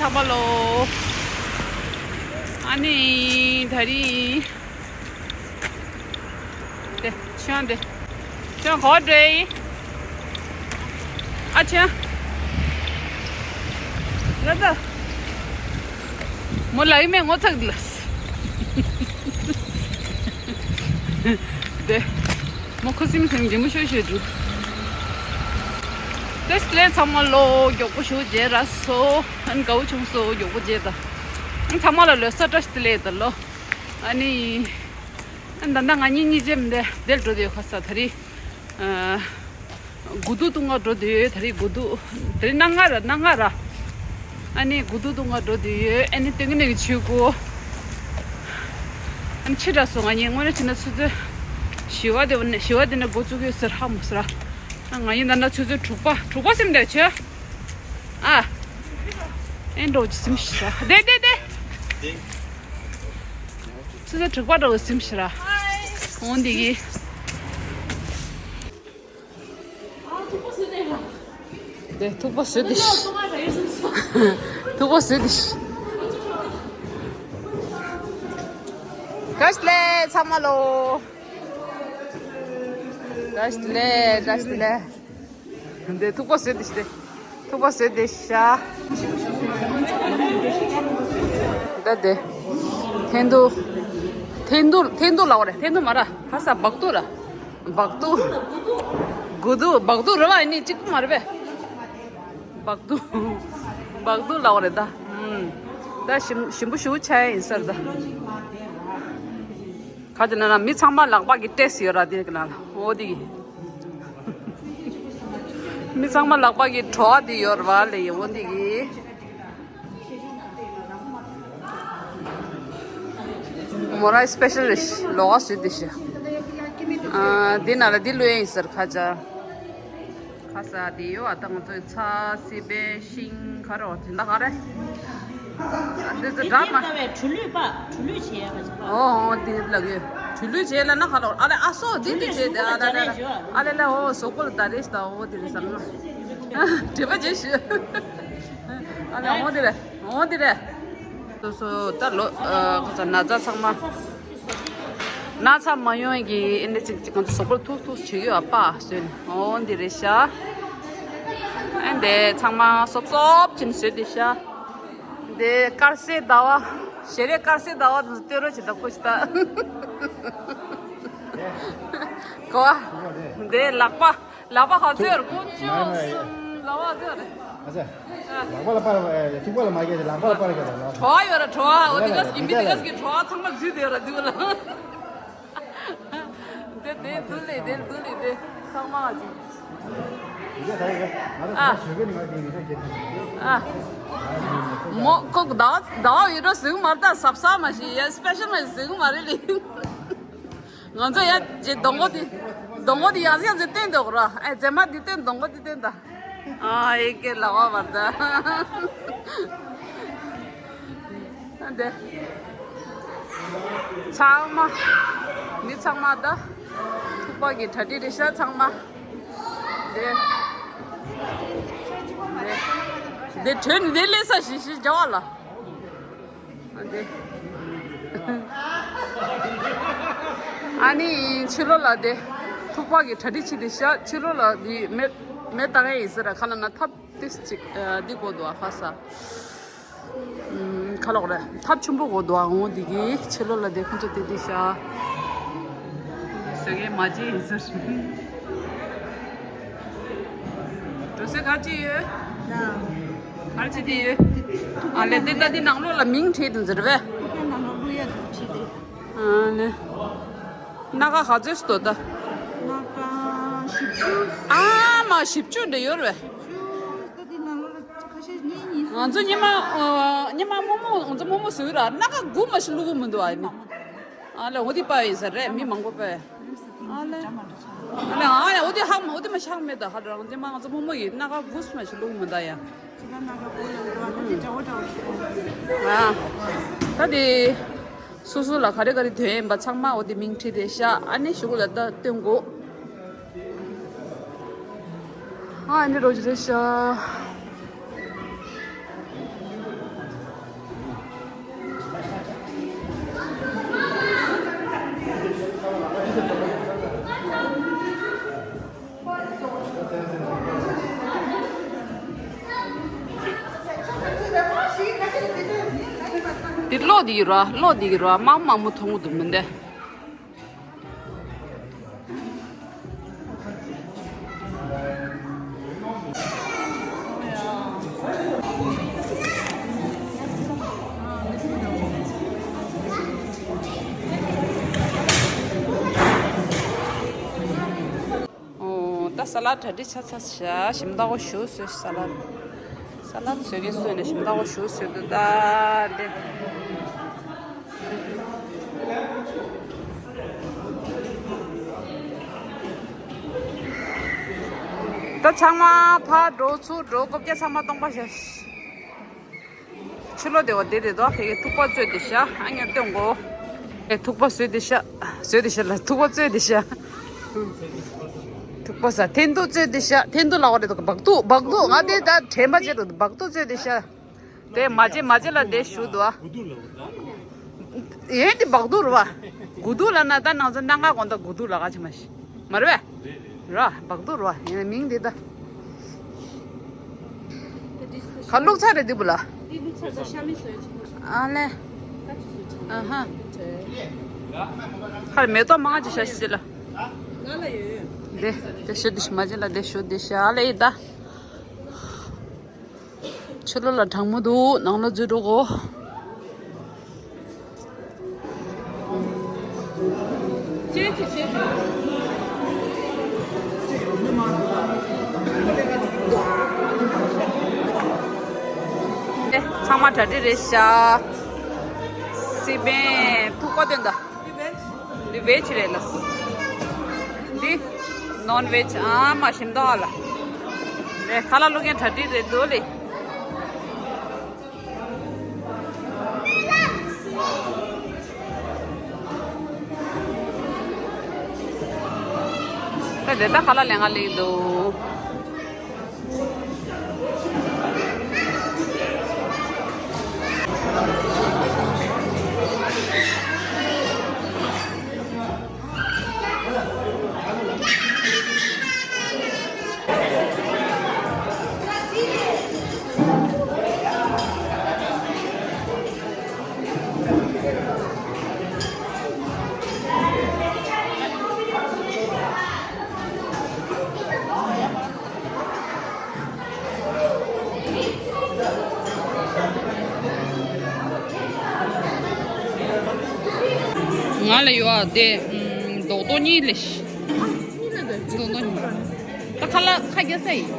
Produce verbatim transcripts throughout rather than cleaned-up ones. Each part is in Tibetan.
ཚང་མ་ལོ། ཨ་ནི་ད་རིང་དེ་ཆོན་དེ་ཆོན་གོ་འདྲེ་ཨ་ཆོན་ལ་ད་མོ་ལ་ཡི་མེ་ངོ་ཚག་དི་ལ། དེ་མོ་ཁུ་སིམ་སིམ་གྱི་མོ་ཤོད་ཤོད་འདུག་དེ་སླེ་ཚང་མ་ལོ་མགྱོགས་པོ་ཞུ་རྗེས་ར་སོ། ཨན་དགའ་བོ་བྱུང་སོ་མགྱོགས་པོ་རྗེས་ད། ཨན་ཚང་མ་ལ་ལོ་གསར་བཀྲ་ཤིས་བདེ་ལེགས་ད་ལོ། ཨ་ནི་ཨན་ད་ལྟ་ང་གཉིས་གཉིས་རྗེས་མི་འདེ་དེར་འགྲོ་དེ་ཡོད་ཁ་ས་ད་རི། དགུ་ཐུག་ཐུག་ང་འགྲོ་དུས་ད་རེས་དགུ་ཐུག་དེ་རིང་གནངས་སྔ་ར་གནངས་སྔ་ར། ཨ་ནི་དགུ་ཐུག་ཐུག་ང་འགྲོ་དུས་ཨ་ནི་སྟོན་གི་ནས་ཆུ་གོ། ཨ་ནི་ཕྱི་དྲགས་སོང་ང་གཉིས་དངོས་གནས་བྱས་ན་ཆུ་ཚོད་བཞི་པ་དེ་བ་ནས་བཞི་པ་དེ་ནས་འགོ་བཙུགས་ཡོད་ཟེར་ཧ་མོ་ཟེར། ཨ་ང་གཉིས་ད་ན་ཆུ་ཚོད་དྲུག་པ་དྲུག་པ་སེམས་བསྡད་ཆོས། ཨ་ཨེ་འགྲོ་ཅི་སེམས་ཤི་ར་བསྡད་བསྡད་བསྡད། ཆུ་ཚོད་དྲུག་པ་འགྲོ་གི་སེམས་ཤི་ར། འོང་འདི་གི་དེ་ཐུག་པ་བཟོས་ཏེ། ཐུག་པ་བཟོས་ཏེ། བཀྲ་ཤིས་བདེ་ལེགས་ཚང་མ་ལོ། བཀྲ་ཤིས་བདེ་ལེགས། བཀྲ་ཤིས་བདེ་ལེགས། དེ་ཐུག་པ་བཟོས་ཏེ་ཤི་སྟེ། ཐུག་པ་བཟོས་ཏེ་ཤ། ད་དེ། འཐེན་ཐུག་འཐེན་ཐུག་འཐེན་ཐུག་ལབ་པ་རེད། འཐེན་ཐུག་མ་ར། ཧ་ས་སྦག་ཐུག་ར། སྦག་ཐུག་དགུ་ཐུག་སྦག་ཐུག་རེད་བ། ཡིན་ནི་གཅིག་པུ་མ་རེད་པས། སྦག་ཐུག་སྦག་ཐུག་ལབ་པ་རེད་ད། ཨུམ། ད་ཞིམ་ཞིམ་པོ་ཞེ་པོ་ཆགས་ཡིན་ས་རེད་ད། ག་དེ་ན་ན་མི་ཚང་མ་ལག་པ་གི་ཏེས་ཡོད་ར་དེ་གི་ན་ལ་འོ་དེ་གི། མི་ཚང་མ་ལག་པ་གི་བྲོ་བ་དེ་ཡོད་ར་བ་ལེ་ཡིན་འོ་དེ་གི། མོ་རའི་སི་པེ་ཤལ་རེད་ལོ་ག་སུས་དེ་ཤི། ཨ་འདི་ན་ལ་འདི་ལོས་ཡིན་ཟེར་ཁ་ཅག་ཁ་ས་དེ་ཡོད་ཨ་ད་ང་ཚོའི་ཚ་སི་པན་ཤིང་ཁ་རོ་དེ་འདྲ་ག་རེ། འདི་ཚོ་འདྲ་མ། ཀ་བའི་གྲུ་ལུད་པ་གྲུ་ལུད་བྱེད་ཡ་མ་བྱེད་པ། ཨོ་ཨོ་དེ་ལ་གི་གྲུ་ལུད་བྱེད་ལ་ན་ཁ་ལོ་ཨ་ལེ་ཨ་སོ་དེ་དེ་བྱེད་དེ་ཨ་ལེ་ཨ་ལེ་ཨ་ལེ་ཨོ་སོ་ཀོ་ལ་ད་རེ་ཤི་ད་ཨོ་དེ་རེ་ས་ལ་དྲི་བ་བྱེད་ཤི། ཨ་ལེ་ཨོ་དེ་རེ་ཨོ་དེ་རེ། སོ་སོ་ད་ལོ་ཨ་ཁ་ས་ན་ཚ་ཚང་མ། ན་ཚ་མ་ཡོང་གི་ཨེ་འདྲ་ཅིག་ཅིག་ང་ཚོ་སོག་པོ་ཐུག་ཐུག་བྱེད་ཀྱི་ཡོད་པ་ཟོས་ནས་འོ་འདི་རེད་ཤག་ཨེ་འདི་ཚང་མ་སོབ་སོབ་ཅིག་བཟོས་ཏེ་ཤག་འདི་དཀར་གསལ་ཟླ་བ་ཞལ་རས་དཀར་གསལ་ཟླ་བ་དུ་སྟོན་རོགས་བྱེད་ད་ཀོ་ཤི་ད། གོ་བ་འདི་ལག་པ། ལག་པ་ག་ཚོད་རེད། དགུ་བཅུ་གསུམ་ལག་པ་ག་ཚོད་རེད། ཨ་ཙི། ལག་པ་ལ་པར་ཨེ་ཐུག་པ་ལ་མ་རྒྱག་ཅིག་ལག་པ་ལ་པར་རྒྱག་དང་ལག་པ། བྲོ་བ་ཡོད་ར་བྲོ་བ། འོ་དེ་ག་ཟིག་མི་དེ་ག་ཟིག་གི་བྲོ་བ་ཚང་མ་འཛུལ་དེ་ཡོད་ར་འདུག་ལ། དེ་དེ་འདུག་ལེ་དེ་འདུག་ལེ་དེ་ཚང་མ་ཅིག་ཨ། མོ་ཁོ་ཟླ་བ་ཟླ་བ་ཡོད་འགྲོ་ཟིག་མ་རེད་ད་ཟབ་ཟབ་མ་ཞིག་ཡ་སི་པེ་ཤལ་མ་ཞིག་ཟིག་མ་རེད་ལེ། ང་ཚོ་ཡ་རྗེ་སྡོང་པོ་དེ། སྡོང་པོ་དེ་ཡང་ཡང་ཚེ་བསྟན་འདུག་ར། ཨེ་རྗེས་མ་འདི་བསྟན་སྡོང་པོ་དེ་བསྟན་ད། ཨ་ཨེ་ཀེ་ལ་བ་བར་ད། ཨ་འདི། ཚང་མ། མི་ཚང་མ་ད། ཐུག་པ་གི་གྲ་སྒྲིག་རེད་ཤག་ཚང་མ། འདི། འདི། འདི་དྲོད་འདི་ལས་ས་ཞིག་ཞིག་རྒྱ་བ་ལ། ཨ་འདི། ཨ་ནི་ཕྱི་ལོགས་ལ་དེ་ཐུག་པ་གི་གྲ་སྒྲིག་བྱེད་དེ་ཤག་ཕྱི་ལོགས་ལ་དེ་མེ་མེ་བཏང་ཡ་ཡིན་ཟེར་ར། ཁ་ལ་ན་ཐབ་ཏིས་ཅིག་འདི་གོ་འདུག་ཨ་ཁ་ས། ཁ་ལོག་རེད། ཐབ་ཆུང་པོ་གོ་འདུག་ཨ། འོ་དེ་གི་ཕྱི་ལོགས་ལ་དེ་ཁོང་ཚོ་དེ་དེ་ཤག་ཟེར་གི་མ་བརྗེད་ཡིན་ཟེར། འགྲོ་ས་ག་ཅི་ཡོད། ག་ཅི་དེ་ཡོད། ཨ་ལེ་དེ་ད་དེ་ནང་ལོགས་ལ་མིང་བྲིས་དུ་ཟེར་བས། ཨ་ལེ། སྣ་ཁ་ག་ཚོད་སྟོ་ད། སྣ་ཁ་བཞི་བཅུ། ཨ་མ་བཞི་བཅུ་འདྲ་ཡོད་རེད། བཞི་བཅུ་ད་དེ་ནང་ལོགས་ལ་ཁ་ཤས་གཉིས་གཉིས། ང་ཚོ་ཉི་མ་ཉི་མ་རྨོ་མོ་ང་ཚོ་རྨོ་མོ་བཟོས་ར་སྣ་ཁ་དགུ་མ་ཞིག་བླུག་གི་མི་འདུག་ཨ་ནི། ཨ་ལེ་འོ་དེ་པ་ཡིན་ས་རེད། མི་མང་པོ་པས། ཨ་ལེ། ཨ་ལེ་ཨ་ཡ་འོ་དེ་ཧ་མ་འོ་དེ་མ་ཤག་མེད་ད། ཧ་རང་དེ་མ་ང་ཚོ་རྨོ་མོ་ཡིན་སྣ་ཁ་དགུ་མ་ཞིག་བླུག་མི་འདུག་ཡ། ཨ་ད་དེ་སོ་སོ་ལ་ག་རེ་ག་རེ་དོན་ཡིན་པ་ཚང་མ་འོ་དེ་མིང་བྲིས་ཏེ་ཤག་ཨ་ནི་གཞུག་ལ་ད་སྟོན་དགོས། ཨ་ནི་རོ་ཇི་རེ་ཤག་འདི་གློག་འདི་ཡོད་ར། གློག་འདི་ཡོད་ར། མང་མང་མོ་མཐོང་གི་འདུག་མི་འདི། ཨོ། ད་ས་ལད་གྲ་སྒྲིག་ཆགས་ཚར་ཤག་ཞིམ་ཐག་པ་ཞུ་བཟོས། ས་ལད། ས་ལད་བཟོས་ཀྱི་བཟོས་ནས་ཞིམ་ཐག་པ་ཞུ་བཟོས་འདུག་ད་འདི། ད་ཚང་མ་ཕར་འགྲོ། ཚུར་འགྲོ། སྐོར་རྒྱག་ཚང་མ་སྟོང་པ་བྱས། ཕྱི་ལོགས་བདེ་བ་བདེ་བདེ་འདུག་ཁྱེད་ཀྱིས་ཐུག་པ་བཙོས་བསྡད་ཤག་ཨ་ནི་སྟོན་གོ། ཨེ། ཐུག་པ་བཟོས་བསྡད་ཤག་བཟོས་བསྡད་ཤག་ལ། ཐུག་པ་བཙོས་བསྡད་ཤག་ཐུག་པ་ཟ། འཐེན་ཐུག་བཙོས་བསྡད་ཤག་འཐེན་ཐུག་ལབ་པ་རེད་འདུག་སྦག་ཐུག་སྦག་ཐུག་ང་དེ་ད་དྲན་པ་བརྗེད་འགྲོ་འདུག་སྦག་ཐུག་བཙོས་བསྡད་ཤག་དེ་མ་བརྗེད་མ་བརྗེད་ལ་དེ་ཞུ་འདུག་ཨ། ཡེ་འདི་སྦག་ཐུག་རེད་པ། དགུ་ཐུག་ལབ་ན་ད་ནང་ཚོ་གནའ་སྔ་གོང་ད་དགུ་ཐུག་ལབ་ག་ཅི་མ་ཤེས། མ་རེད་པས། རེད་རེད། ར། སྦག་ཐུག་རེད་པ། ཡིན་ན་མིང་འདི་ད། ག་བླུགས་ཚར་རེད་འདི་བུ་ལ། འདི་བླུགས་ཚར་ཚར། ཤ་མེད་བཟོས་ཅིག་ཨ་ལེ། ཨ་ཧ། ཧར་མེ་ཏོག་མང་ང་ཅིག་བཞག་ཤིག་ལ། ང་ལ་ཡོད་ཡོད། དེ་དེ་ཞུ་དེ་ཞུ་མ་ཅི་ལ་དེ་ཞུ་དེ་ཤ་ལེ་ཡི་ད། ཕྱི་ལོགས་ལ་གྲང་མོ་འདུག་ནང་ལ་འཛུལ་འགྲོ་གོ། ཚང་མ་གྲ་སྒྲིག་རེད་ཤག་སི་པན་ཐུག་པ་སྟོན་ད། འདི་བེཇ་རེད་ལ། འདི་ནོན་བེཇ། ཨ་མ་ཞིམ་མདོག་ཨ་ལ། རེད། ཁ་ལག་བླུག་མཁན་གྲ་སྒྲིག་རེད་འདུག་ལེ། ད་དེ་ད་ཁ་ལག་ལེན་ག་སླེབས་འདུག་ང་ལ་ཡོད་ཨ་དེ། ཨམ། རྡོག་རྡོག་གཉིས་ལས། རྡོག་རྡོག་གཉིས། ད་ཁ་ལག་ཁ་རྒྱག་ས་ཡིན།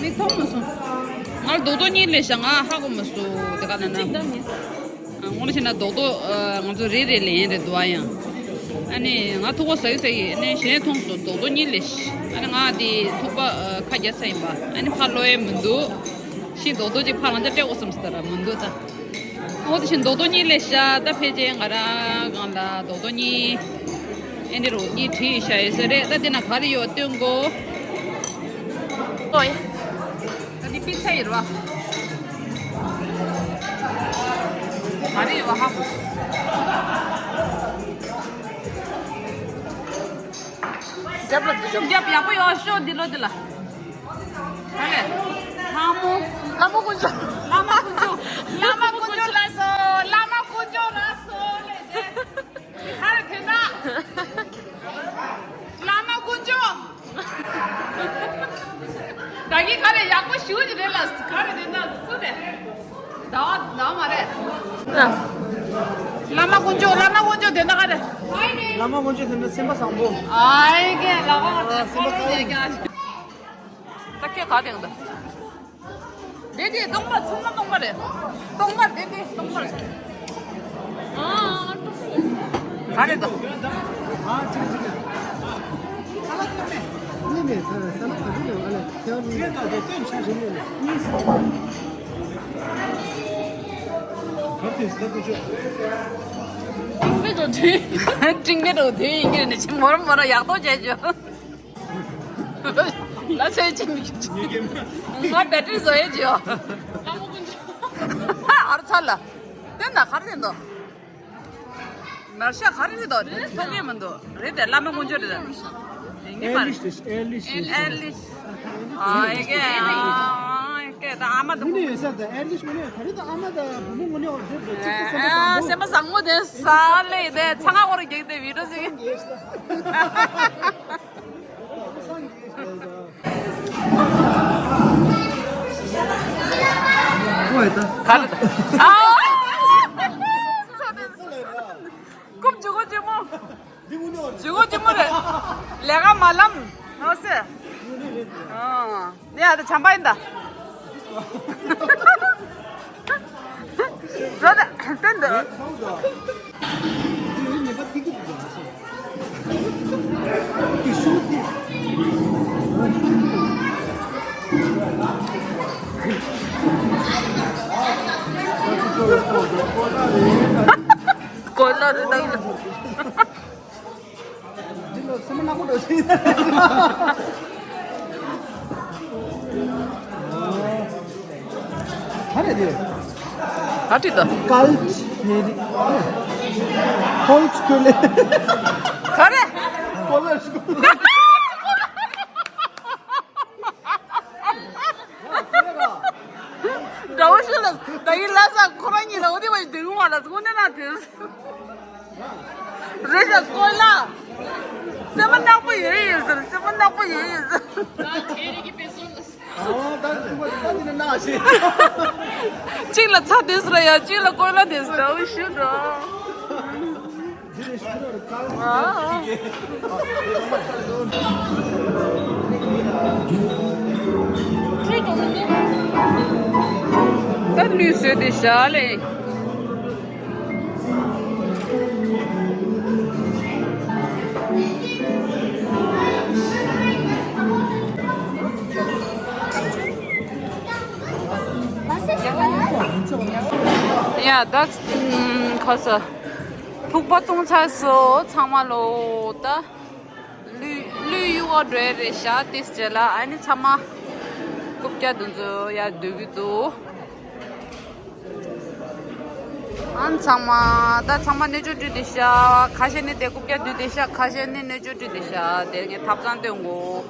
མིག་མཐོང་མ་སོང་། ང་ལ་རྡོག་རྡོག་གཉིས་ལས་ཤག་ང་ཧ་གོ་མ་སོང་དེ་ག་ན་ན། ངོ་མ་བྱས་ན་རྡོག་རྡོག་ཨ། ང་ཚོ་རེ་རེ་ལེན་རེད་འདུག་ཨ་ཡང་། ཨ་ནི་ང་ཐུག་པ་ཟ་གི་ཟ་གི་ཨ་ནི་གཞན་མཐོང་སོང་རྡོག་རྡོག་གཉིས་ལས་ཤག་ཨ་ནི་ང་དེ་ཐུག་པ་ཨ། ཁ་རྒྱག་ས་ཡིན་པ། ཨ་ནི་ཕར་ལོག་ཡས་མི་འདུག་ཤིང་རྡོག་རྡོག་ཅིག་ཕར་ང་ཚོ་སྤྲད་དགོས་བསམ་སོང་ད་ར་མི་འདུག་ད། འོ་དེ་བཞིན་རྡོག་རྡོག་གཉིས་ལས་ཤག་ད་ཕལ་ཆེར་ང་རང་སྒང་ལ་རྡོག་རྡོག་གཉིས། ཨེ་འདྲ་རོ་གཉིས་བྲིས་ཤག་ཡོད་ས་རེད། ད་དེ་ན་ག་རེ་ཡོད་སྟོན་གོ། ཨོའི། ད་འདི་པི་ཚ་ཡིན་ར་བ། ག་རེ་ཡོད་བ་ཧ་གོ། རྒྱབ་ལ་འདི་ཤོག་རྒྱབ་ཡག་པོ་ཡོད་ཤོག་འདི་ལོ་འདི་ལ། ཨ་ལེ། ལྷ་མོ། ལྷ་མོ་དཀོན་མཆོག་བླ་མ་དཀོན་མཆོག་བླ་མ་དཀོན་མཆོག་ལ་སོ། བླ་མ་དཀོན་མཆོག་ལ་སོ་ལེ་དེ། ཧ་ར་དེ་ན། བླ་མ་དཀོན་མཆོག་ད་གིན་ག་རེ་ཡག་པོ་ཞུ་གི་རེད་ལ། ག་རེ་དེ་ན་སུ་རེད། ཟླ་བ་ཟླ་བ་མ་རེད། བླ་མ་དཀོན་མཆོག་བླ་མ་དཀོན་མཆོག་དེ་ན་ག་རེ། བླ་མ་དཀོན་མཆོག་དེ་ན་སེམས་པ་བཟང་པོ། ཨའི་གེ་ལ་བ་དེ་སེམས་པ་བཟང་པོ། ད་ཁྱེད་ག་དེ་འདུག་དེ་དེ་སྟོང་པ་ཚང་མ་སྟོང་པ་རེད། སྟོང་པ་དེ་དེ་སྟོང་པ་རེད། ཨ་ག་རེ་འདུག་ཨ་ཅིག་ཅིག་ཨ་ལ་ཚང་མས། ནི་ནི་ས་ས་ན་ག་དུས་ནས་ཨ་ལ་ཁྱེད་རང་ལ་དེ་དོན་ཆ་ཞིག་ནས་ནི་ག་དུས་ས་ཀུ་ཅོ། ཀྲིང་མེ་རོ་དུས་ཀྲིང་མེ་རོ་དུས་ཡིན་གྱི་རེད་ནི་ཅི་མོ་ར་མོ་ར་ཡག་ཐོག་བྱས་ཅོ། ལ་ཚད་ཅི་མི་ཁྱོད་ང་བེ་ཏྲི་བཟོ་ཡས་ཅི་ཡོད། ཨར་ཚ་ལ། དེ་ན་ག་རེ་དེ་འདུག་མར་ཤ་ག་རེ་རེད་དོ་ཐོག་གི་མི་འདུག་རེད་དེ་བླ་མ་དཀོན་མཆོག་རེད་དེ། ཡིན་གྱི་མ་རེད། ཨེ་ལི་ཤི། ཨེ་ལི་ཤི། ཨ་ཡེ་གེ་ཨ། ད་ཨ་མ་དང་དངོས་གནས་ཡོད་ས་དང་ཨེ་ལིཤ་དངོས་གནས་ག་རེ་དང་ཨ་མ་དང་བུ་མོ་དངོས་གནས་འོ་འདྲེ་འདྲེ་གཅིག་ཏུ་སེམས་པ་ཨ་བཟང་སེམས་པ་བཟང་མོ་དེ་ས་ལེ་དེ་ཚང་ང་ཁོ་ར་རྒྱག་དེ་བི་ཌིའོ་ཟིག་སངས་རྒྱས་ཤི་ད། ཨོ་ད། ག་རེ་ད། ཨ། རྐུབ་ཇུ་གོ་ཇུ་མོ། འདི་དངོས་གནས་བ་རེད། ཇུ་གོ་ཇུ་མོ་རེད། ལས་ཀ་མ་ལམ། ཨོ་སེ། དངོས་གནས་རེད་འདུག་ཨ། ནི་ཨ་ད་བྱམས་པ་ཡིན་ད། རོ་ད་སྟོན་ད། འདི་ངན་པ་ཐིག་གི་འདུག་ཟེར། འདི་ཤུ་ཏི། གོ་ལ་རེ་ད་ཡིན། འདི་ལོ་སེམས་ནག་པོ་འགྲོ་ཞིག་ག་རེ་རེད། ག་ཅི་ད། ཀལ་ཆེ་རི། ཧོལ་སྐུལ་ལེ། ག་རེ། ཀོ་ལར་སྐུལ། འདྲ་བོ་ཞིག་ལ་ད་ཡིན་ལ་ས་ཁོ་རང་ཉིད་ལ་འོ་དེ་བ་ཞིག་དེ་རུང་བ་ལ་སྐུ་ནས་ན་དེ། རེད་ཡ་ཀོ་ལ། སེམས་པ་ནག་པོ་ཡོད་ཡོད་ཟེར། སེམས་པ་ནག་པོ་ཡོད་ཡོད་ཟེར། ཨོ་ད་ཐུག་པ་ད་འདི་ནས་ན་ཞེས། གཅིག་ལ་ཚྭ་དེ་ཟེར་ཡ། གཅིག་ལ་ཀོ་ལ་དེ་ཟེར། འོ་ཤུ་འགྲོ། འདི་ནས་ཤུ་འགྲོ་རེད། ཨ། ད་ལུས་བཟོས་ཏེ་བཞག་ལེ། ཡ་ད་ཁ་ས་ཐུག་པ་བཏུང་ཚར་སོང་ཚང་མ་ལོ། ད་ལུས་ལུས་གཡུག་ག་འགྲོ་ཡ་རེད་ཤག་དེ་རྗེས་ལ་ཨ་ནི་ཚང་མ་རྐུབ་བཀྱག་དེ་ཚོ་ཡར་སྡོད་ཀྱི་འདུག་ཨ་ཚང་མ་ད་ཚང་མ་སྣོད་བཅུད་བཀྲུས་བསྡད་ཤག་ཁ་ཤས་ནི་དེ་རྐུབ་བཀྱག་སྡོད་བསྡད་ཤག་ཁ་ཤས་ནི་སྣོད་བཅུད་བཀྲུས་བསྡད་ཤག་དེ་ངས་ཐབ་ཚང་སྟོན་དགོས།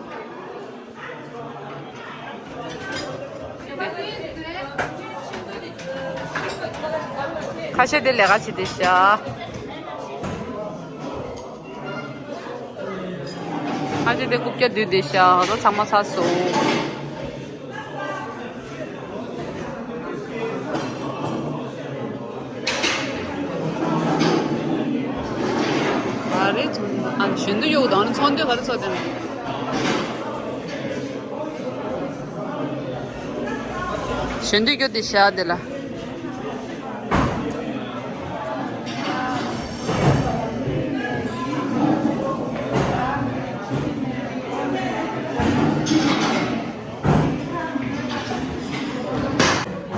ཁ་ཤས་དེ་ལས་ཀ་བྱེད་བསྡད་ཤག་ཨ་ཅེ་དེ་རྐུབ་བཀྱག་བསྡུས་བསྡད་ཤག་ད་ཚང་མ་ཚར་སོང་། ཨ་རེ་ཚོང་ཨ་ནི་གཞོན་དུ་གཡོག་དང་ཚོང་དུས་ག་རེ་ཚོགས་དེ་ན། གཞོན་དུ་གཡོག་དེ་ཤག་དེ་ལ།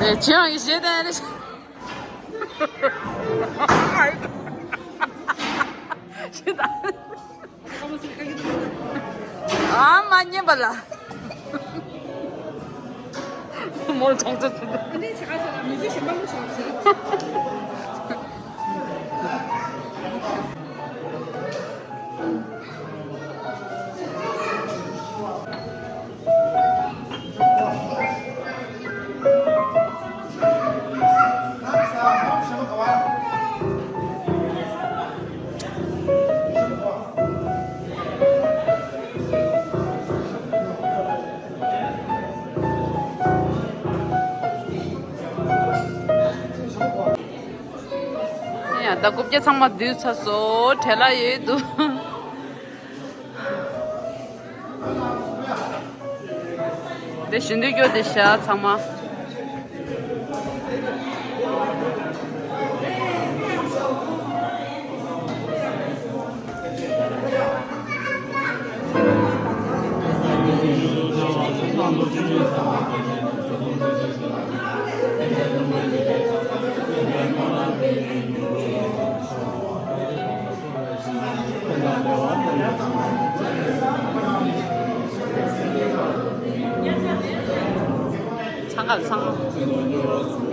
ཨེ་ཅི་ཡང་ཡིད་ཆེས་ལྡན་རེད། ཤི་ད། ཨ་མ་ཉན་པ་ལ། མོ་ཆང་ཆ་ཆུ། ཡ་ད་རྐུབ་བཀྱག་ཚང་མ་བསྡུས་ཚར་སོང་། བྲེལ་བ་ཡོད་འདུག་དེ་བཞིན་དུ་སྐྱོ་དེ་བཞག་ཚང་མ། ཚང་མ་ཚང་མ།